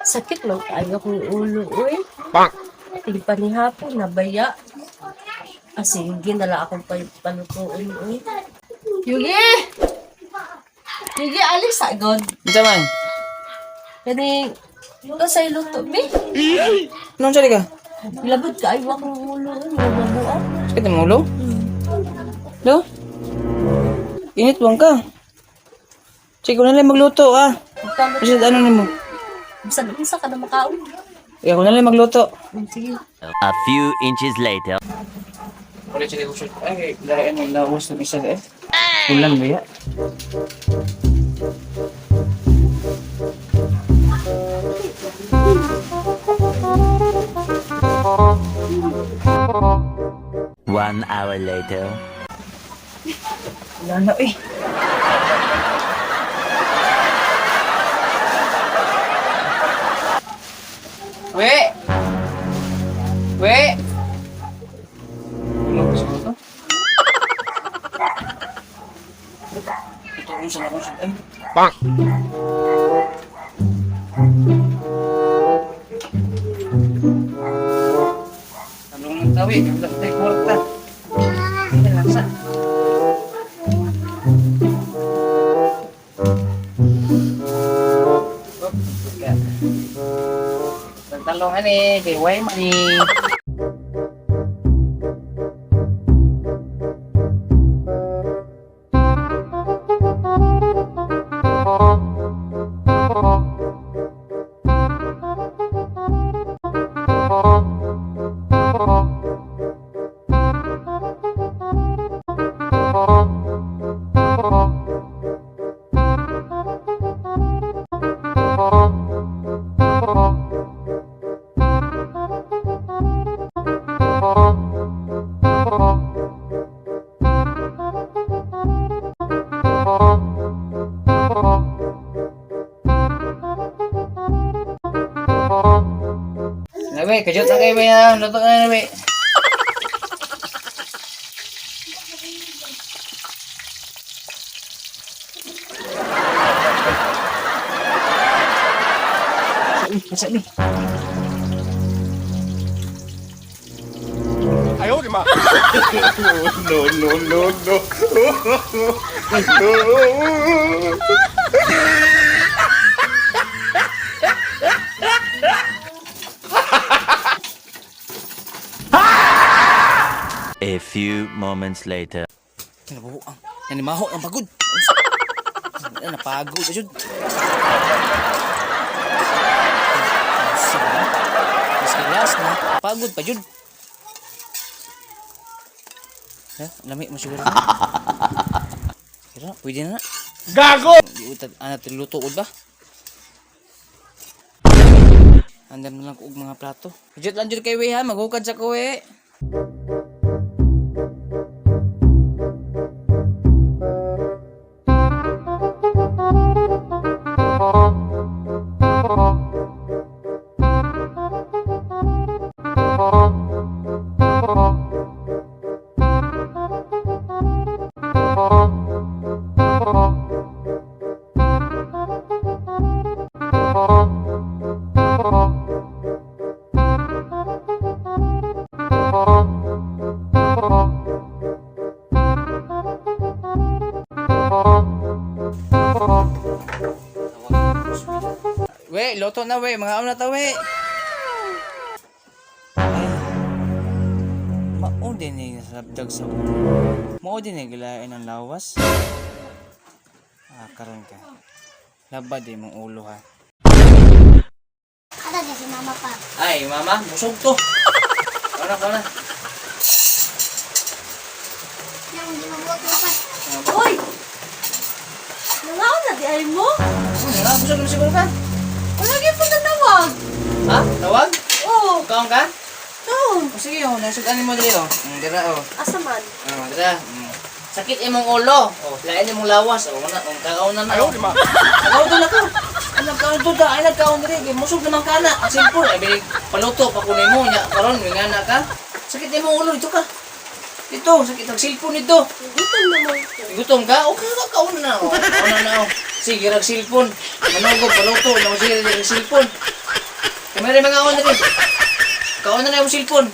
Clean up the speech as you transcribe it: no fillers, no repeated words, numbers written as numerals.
Sakit man kaayo akong ulo, uy. Tingpa ni hapon, nabaya. Ah, sige, nala akong palutuin, uy. Yugi! Yugi, alis agad. Unsa man? Kani, ito sa'yo luto, bi. Anong sali ka? Labot kaayo akong ulo, uy. Mababuan. Sakit ang ulo? Do? Init bang ka? Sige, ko na lang magluto ah. Kasi ano nimo? Bisan unsa ka na makaon. Sige, ako na lang magluto. Sige. A few inches later. Wala siya ko. Ay, lain ang lawas ng isa eh. Ulan ba ya? 1 hour later. Wala na eh. We! We! Ano ba siguro to? Ito kung saan ako siya. Ay! Bonk. Tanong ng tawi, wala tayo kwarta. Hindi lang sa. Talong ani, kay way money. Nabi, kajut na kayo ba yan? Luto na nabi. Sabi, sabi. 哎呦我的妈！No, no, no, no. A few moments later. Kinabuang. Nanimaho ang pagod. Napagod. Ayun. Mas na. Pagod pa jud. Eh, lami mo siguro. Kira, pwede na na. Gago! Di utag ana luto ud ba? Andam na lang ko og mga plato. Jud lang jud kay we ha, maghukad sa ko we. We, luto na we, mga na ta we. Ay. Mao din eh nasalabdag sa ulo. Mao din eh gilain ang lawas. Ah, karon ka. Labad eh mong ulo ha. Ada dyan si mama pa. Ay, mama, busog to. Kauna, kauna. Yang hindi mabuhat mo pa. Uy! Nangaon na di ay mo? Wala, busog na siguro ka. Wala gyud po natawag. Ha? Tawag? Oo. Kaon ka? Kaon. O sige, oh, nasugan mo dili oh. Dira oh. Asa man? Oh, dira. Sakit imong ulo. Oh, lain imong lawas. Oh, una, oh, kakaon na na. 哎呦我的妈！ Nagkaon to na ka. Ay, nagkaon to ka. Ay, nagkaon diri. Kay musog naman ka na. Ang simple. Ay, binig paluto pa kunin mo. Nya, karon may nga ka. Sakit imong ulo. Dito ka. Dito, sakit ang cellphone nito. Gutom naman ko. Gutom ka? Okay ka, kaon na. Oh. Kaon na na. Oh. Sige, rag cellphone. Manugog, paluto. Nang sige, rag cellphone. Kamera mga kaon diri. Kaon na na yung cellphone.